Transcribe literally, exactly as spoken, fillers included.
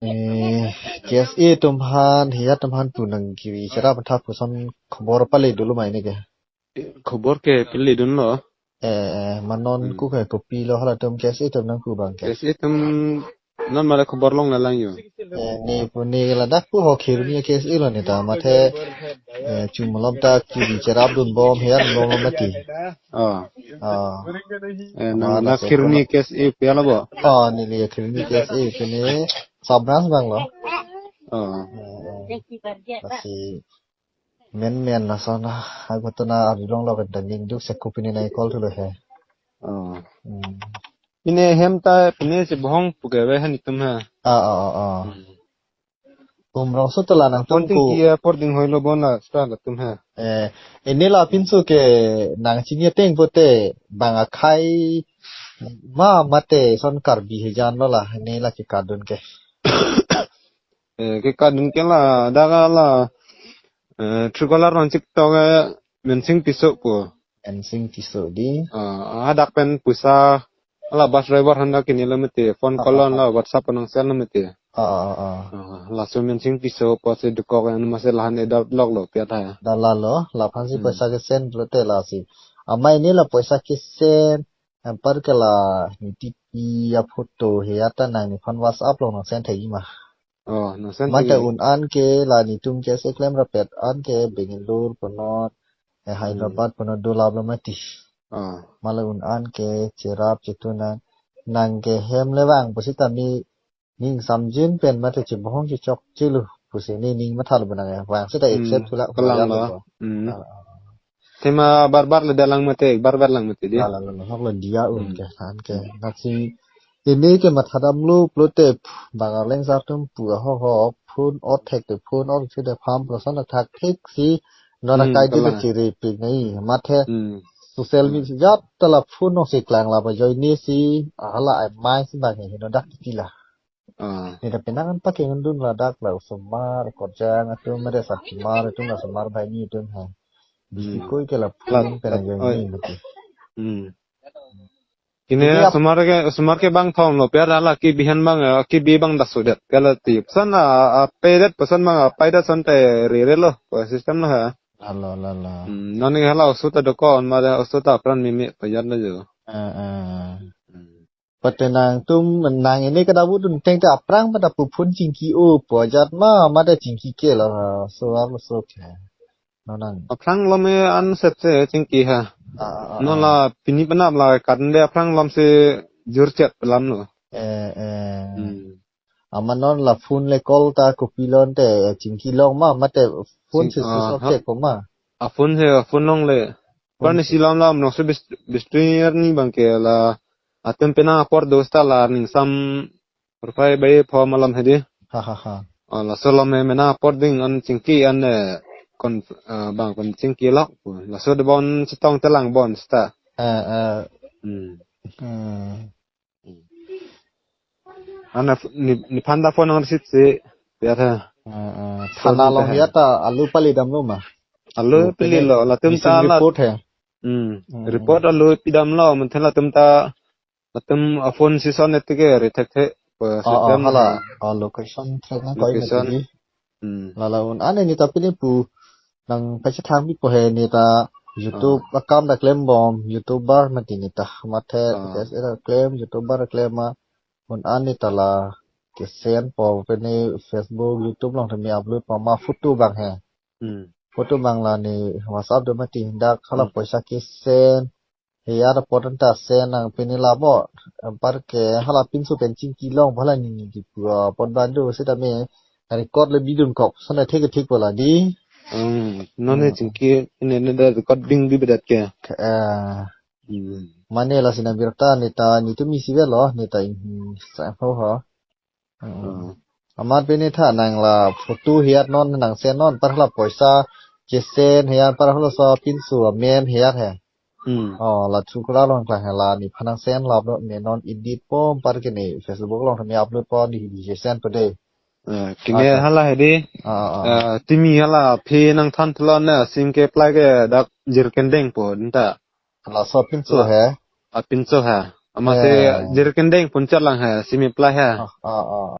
Eh, K S A atum aphan, hiya atum aphan pu nang kibi cherap tha puson khobor pale dolo ma neke. Khobor ke pale dunlo. Eh, eh, ma non Hmm. ku ke kopilo halatum K S A atum nangpu abang ke. K S A atum non male khobor longlelang jo. Eh, ne pu ne ladak pu ho Kheroni K S A lo neta mathe, eh, chumlom ta kibi cherap dunbom hiya dunbom mati. Oh. Oh. Eh, nang Wala na se Kheroni kono. K S A pu ya lo bo. Oh, ne ne Kheroni K S A pu ne sub branch abang lo. Oh. Eh, eh. Lasi menmen lason agoto na arilong lo kan ta ningduk se kopine nang call thulo he. Oh. Hmm. Pine hem ta pine chebohong pu ke ave ha netum ha. Ah, ah, ah, ah. Hmm. Umrongso tola nangtum Pon ting ku. Ki apor ding hoilo bon la sta latum ha. Eh, ini la pinso ke nang chini ateng pote bang akhei ma mate son Karbi hejan lo la ini la ke kadun ke. Eh, ke kadun ke la daga la, eh, Truecaller non chik to ke Mensing Tisso pu. Mensing Tisso di. Ah, hadak pen pusa ala bus driver handa kini lo mete, phone call Ah, ah, lo la WhatsApp nang send lo mete. Ah, ah, ah, ah. Ah, laso Mensing Tisso pusi dokok yang masi lahan edap lok lo piat ha. Dala lo, laphan si Hmm. paisa ke send lo te lasi. Amei ne la paisa ke send, anpar ke la niti pi a photo he ata nang nephan WhatsApp along nang send thai ma. Oh, nang send Mate thai. Un an ke la netum K S A klem rapet an ke Bangalore punot, eh, Hmm. Hyderabad punot dolap lo mati. Ah. Mala un an ke cherap chetu nang, nang ke hem le vang pusitame ning samjin pen mate chebohong chechok chelu pusi ne ning mathalo bonang ya. Vang seta Hmm, accept thula kalang lo. Hmm. Ah, ah. Tema bar bar le dalang mate, bar bar lang mate di. Lala lo, hok lo diya un Hmm. ke, an ke. Hmm. Naksi, ini ke mathadam lo pulote, bang arleng sar atum pu ahok hok, phone othek te phone othek te pham puson athak thek si, non Hmm, akai di kalang. Chiri pik nai, mathe, Hmm. social Hmm. media jat tala phone no si klang la ba join ni si, hala ai mai si bang he, no dak tila. Ah. Neta penang an pakeng dun ladak la osomar, Korjang atum, mate Sarpimar atum, la osomar banghini atum ha. Bisi Hmm. koi ke la La, phone pen la, ajoin oi. Ni mati. Hmm. Kine Jadi ap- osomar ke, osomar ke bang thom lo, piara la kibi han bang, eh, kibi bang dasodet. Kala ti, pesan la, ah, pedet, pesan bang, ah, pedet son te rere lo, ko system lo ha. Lala, lala. Hmm, non ke hala oso ta dokok, mate oso ta apran mimi pajat lo jo. Eh, eh. Hmm. Pate nangtum nang ini kedabut dun teng te aphrang pada pu phone chingki o pu ajat ma mate chingki ke la so ap so ke. Nonang. Aphrang lom e an set se chingki ha. Ah, ah, ah, Non ah. La pini penap la kan de aphrang lom se jur chet lam lo. Eh, eh. Hmm. Ama non la phone le call ta kopilon te chingki long ma mate phone Ching-, se ah, switch off ha. Che ko ma. A phone se, a phone long le. Phone Pan se. Si lam lam nong se bis-, bistri ni bang ke la atum penang apor dos ta la ning sam rufai bai pho malam hedi. Ha, ha, ha. Ah, laso lam e menang apor ding an chingki an, eh, kon, eh, bang kon chingki lok. Laso de bon chetong telang bon sta. Eh, eh. Hmm. Hmm. Ana f-, ni, ni phanta phone nang receive si, ya tha. Ah, ah. Phone Thana ta along hai. Ya ta alu pali damlo ma? Alu Oh, pili pini lo, latum missing ta la. Report hai. Hmm. Hmm, Report hmm. Alu pidam lo, manthan latum ta, latum, ah, phone si son et ke re thek thek, pa Ah, ah, system hala. Hai. Ah, location track na koi Location. Mati di. Hmm. Lala un ane ni tapi ni pu nang paisa thang bi po he ni ta YouTube Ah. Akam ta klem bom, YouTuber mati ni ta. Mathe Ah. K S A ta klem, YouTuber klem ma. Un an ni ta la kesen po pe ni Facebook, YouTube along tame upload po ma photo bang he. Hmm. Photo bang la ni WhatsApp do mati dak hala Hmm. Paisa kesen. He ya da photo ta send nang pini la bo. Anpar ke hala pinso pen chingki long phala ni ni di pu, ah, pot bandu sitame record le bidun kok. Sana thek thek phala di. Hmm, non ne Hmm. Chingki ne ne da record ding di bedat ke. Ke, eh, Hmm. Mane la sina birta ni ta ni tu mi si ve lo ni ta in, hmm, sa ho ho. Hmm. Hmm. Amat pini tha nang la photo hiat non nang send non par la paisa kesen hiat par la so pinso amen hiat he. Hmm. Oh, la Truecaller along klang he la ni phan nang send la upload me non edit po par ke ni Facebook along tame upload po di di send po de. Eh, kine Ah, hala hedi. Ah, ah, ah. Eh, timi hala phe nang than thlon ne sim ke apply ke dak jir kendeng po dinta. Laso pinso La-, he? A pinso he. Ama Eh. Se jir kendeng pun chat lang he, sim apply he. Ah, ah, ah.